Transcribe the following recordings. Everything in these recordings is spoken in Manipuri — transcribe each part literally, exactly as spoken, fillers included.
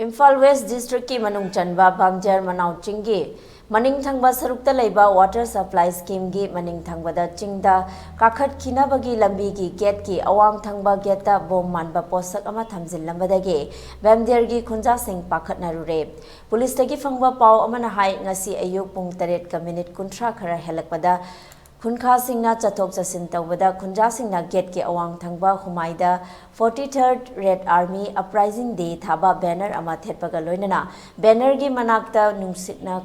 ꯏꯝꯐꯥꯜ ꯋꯦꯁ ꯗꯤꯁꯇ꯭ꯔꯤꯛꯀꯤ ꯃꯅꯨꯡ ꯆꯟꯕ ꯕꯥꯝꯖꯔ ꯃꯅꯥꯎ ꯆꯤꯡꯒꯤ ꯃꯅꯤꯡ ꯊꯪꯕ ꯁꯔꯨꯛꯇ ꯂꯩꯕ ꯋꯥꯇꯔ ꯁꯄ꯭ꯂꯥꯏ ꯁ꯭ꯀꯤꯝꯒꯤ ꯃꯅꯤꯡ ꯊꯪꯕꯗ ꯆꯤꯡꯗ ꯀꯥꯈꯠꯈꯤꯅꯕꯒꯤ ꯂꯝꯕꯤꯒꯤ ꯒꯦꯠꯀꯤ ꯑꯋꯥꯡ ꯊꯪꯕ ꯒꯦꯠꯇ ꯕꯣꯝ ꯃꯥꯟꯕ ꯄꯣꯠꯁꯛ ꯑꯃ ꯊꯝꯖꯤꯜꯂꯝꯕꯗꯒꯤ ꯕꯦꯝꯗꯤꯌꯔꯒꯤ ꯈꯨꯟꯖꯥꯁꯤꯡ ꯄꯥꯈꯠꯅꯔꯨꯔꯦ꯫ ꯄꯨꯂꯤꯁꯇꯒꯤ ꯐꯪꯕ ꯄꯥꯎ ꯑꯃꯅ ꯍꯥꯏ, ꯉꯁꯤ ꯑꯌꯨꯛ ꯄꯨꯡ ꯇꯔꯦꯠꯀ ꯃꯤꯅꯤꯠ ꯀꯨꯟꯊ꯭ꯔꯥ ꯈꯔ ꯍꯦꯜꯂꯛꯄꯗ ꯈꯨꯟꯈꯥꯁꯤꯡꯅ ꯆꯠꯊꯣꯛ ꯆꯠꯁꯤꯟ ꯇꯧꯕꯗ ꯈꯨꯟꯖꯥꯁꯤꯡꯅ ꯒꯦꯠꯀꯤ ꯑꯋꯥꯡ ꯊꯪꯕ ꯍꯨꯃꯥꯏꯗ forty-third Red Army Uprising Day ꯊꯥꯕ ꯕꯦꯅꯔ ꯑꯃ ꯊꯦꯠꯄꯒ ꯂꯣꯏꯅꯅ ꯕꯦꯅꯔꯒꯤ ꯃꯅꯥꯛꯇ ꯅꯨꯡꯁꯤꯠꯅ,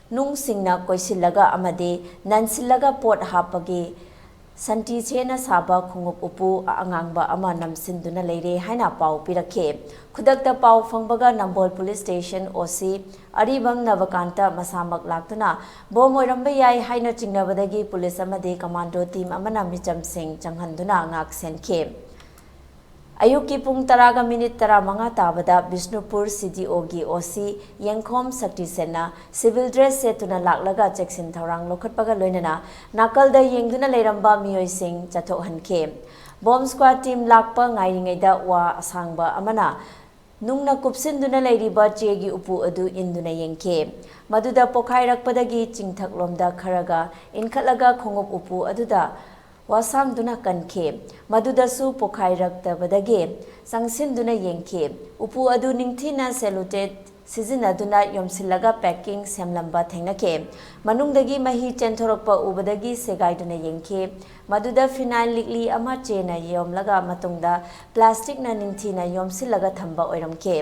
ꯅꯨꯡꯁꯤꯡꯅ ꯀꯣꯏꯁꯤꯜꯂꯒ ꯑꯃꯗꯤ ꯅꯟꯁꯤꯜꯂꯒ ꯄꯣꯠ ꯍꯥꯞꯄꯒꯤ ꯁꯟꯇꯤ ꯆꯦꯅ ꯁꯥꯕ ꯈꯣꯡꯎꯞ ꯎꯄꯨ ꯑꯉꯥꯡꯕ ꯑꯃ ꯅꯝꯁꯤꯟꯗꯨꯅ ꯂꯩꯔꯦ ꯍꯥꯏꯅ ꯄꯥꯎ ꯄꯤꯔꯛꯈꯤ꯫ ꯈꯨꯗꯛꯇ ꯄꯥꯎ ꯐꯪꯕꯒ ꯅꯝꯕꯣꯜ ꯄꯨꯂꯤꯁ ꯁ꯭ꯇꯦꯁꯟ ꯑꯣ ꯁꯤ ꯑꯔꯤꯕꯝ ꯅꯕꯀꯥꯟꯇ ꯃꯁꯥꯃꯛ ꯂꯥꯛꯇꯨꯅ ꯕꯣꯝ ꯑꯣꯏꯔꯝꯕ ꯌꯥꯏ ꯍꯥꯏꯅ ꯆꯤꯡꯅꯕꯗꯒꯤ ꯄꯨꯂꯤꯁ ꯑꯃꯗꯤ ꯀꯃꯥꯟꯗꯣ ꯇꯤꯝ ꯑꯃꯅ ꯃꯤꯆꯝꯁꯤꯡ ꯆꯪꯍꯟꯗꯨꯅ ꯉꯥꯛ ꯁꯦꯟꯈꯤ꯫ ꯑꯌꯨꯛꯀꯤ ꯄꯨꯡ ꯇꯔꯥꯒ ꯃꯤꯅꯤꯠ ꯇꯔꯥꯃꯉꯥ ꯇꯥꯕꯗ ꯕꯤꯁꯅꯨꯄꯨꯔ ꯁꯤ ꯗꯤ ꯑꯣꯒꯤ ꯑꯣ ꯁꯤ ꯌꯦꯡꯈꯣꯝ ꯁꯛꯇꯤꯁꯦꯟꯅ ꯁꯤꯚꯤꯜ ꯗ꯭ꯔꯦꯁ ꯁꯦꯠꯇꯨꯅ ꯂꯥꯛꯂꯒ ꯆꯦꯛꯁꯤꯟ ꯊꯧꯔꯥꯡ ꯂꯧꯈꯠꯄꯒ ꯂꯣꯏꯅꯅ ꯅꯥꯀꯜꯗ ꯌꯦꯡꯗꯨꯅ ꯂꯩꯔꯝꯕ ꯃꯤꯑꯣꯏꯁꯤꯡ ꯆꯠꯊꯣꯛꯍꯟꯈꯤ꯫ ꯕꯣꯝ ꯁ꯭ꯀ꯭ꯋꯥꯗ ꯇꯤꯝ ꯂꯥꯛꯄ ꯉꯥꯏꯔꯤꯉꯩꯗ ꯋꯥ ꯑꯁꯥꯡꯕ ꯑꯃꯅ ꯅꯨꯡꯅ ꯀꯨꯞꯁꯤꯟꯗꯨꯅ ꯂꯩꯔꯤꯕ ꯆꯦꯒꯤ ꯎꯄꯨ ꯑꯗꯨ ꯏꯟꯗꯨꯅ ꯌꯦꯡꯈꯤ꯫ ꯃꯗꯨꯗ ꯄꯣꯈꯥꯏꯔꯛꯄꯗꯒꯤ ꯆꯤꯡꯊꯛꯂꯣꯝꯗ ꯈꯔꯒ ꯏꯟꯈꯠꯂꯒ ꯈꯣꯡꯎꯞ ꯎꯄꯨ ꯑꯗꯨꯗ ꯋꯥꯁꯥꯡꯗꯨꯅ ꯀꯟꯈꯤ꯫ ꯃꯗꯨꯗꯁꯨ ꯄꯣꯈꯥꯏꯔꯛꯇꯕꯗꯒꯤ ꯆꯪꯁꯤꯟꯗꯨꯅ ꯌꯦꯡꯈꯤ꯫ ꯎꯄꯨ ꯑꯗꯨ ꯅꯤꯡꯊꯤꯅ ꯁꯦꯂꯨꯇꯦꯠ ꯁꯤꯖꯤꯟꯅꯗꯨꯅ ꯌꯣꯝꯁꯤꯜꯂꯒ ꯄꯦꯀꯤꯡ ꯁꯦꯝꯂꯝꯕ ꯊꯦꯡꯅꯈꯤ꯫ ꯃꯅꯨꯡꯗꯒꯤ ꯃꯍꯤ ꯆꯦꯟꯊꯣꯔꯛꯄ ꯎꯕꯗꯒꯤ ꯁꯦꯒꯥꯏꯗꯨꯅ ꯌꯦꯡꯈꯤ꯫ ꯃꯗꯨꯗ ꯐꯤꯅꯥꯏꯜ ꯂꯤꯛꯂꯤ ꯑꯃ ꯆꯦꯅ ꯌꯣꯝꯂꯒ ꯃꯇꯨꯡꯗ ꯄ꯭ꯂꯥꯁꯇꯤꯛꯅ ꯅꯤꯡꯊꯤꯅ ꯌꯣꯝꯁꯤꯜꯂꯒ ꯊꯝꯕ ꯑꯣꯏꯔꯝꯈꯤ꯫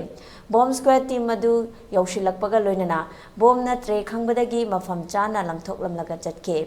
ꯕꯣꯝ ꯁ꯭ꯀ꯭ꯋꯥꯗ ꯇꯤꯝ ꯑꯗꯨ ꯌꯧꯁꯤꯜꯂꯛꯄꯒ ꯂꯣꯏꯅꯅ ꯕꯣꯝ ꯅꯠꯇ꯭ꯔꯦ ꯈꯪꯕꯗꯒꯤ ꯃꯐꯝ ꯆꯥꯅ ꯂꯪꯊꯣꯛꯂꯝꯂꯒ ꯆꯠꯈꯤ꯫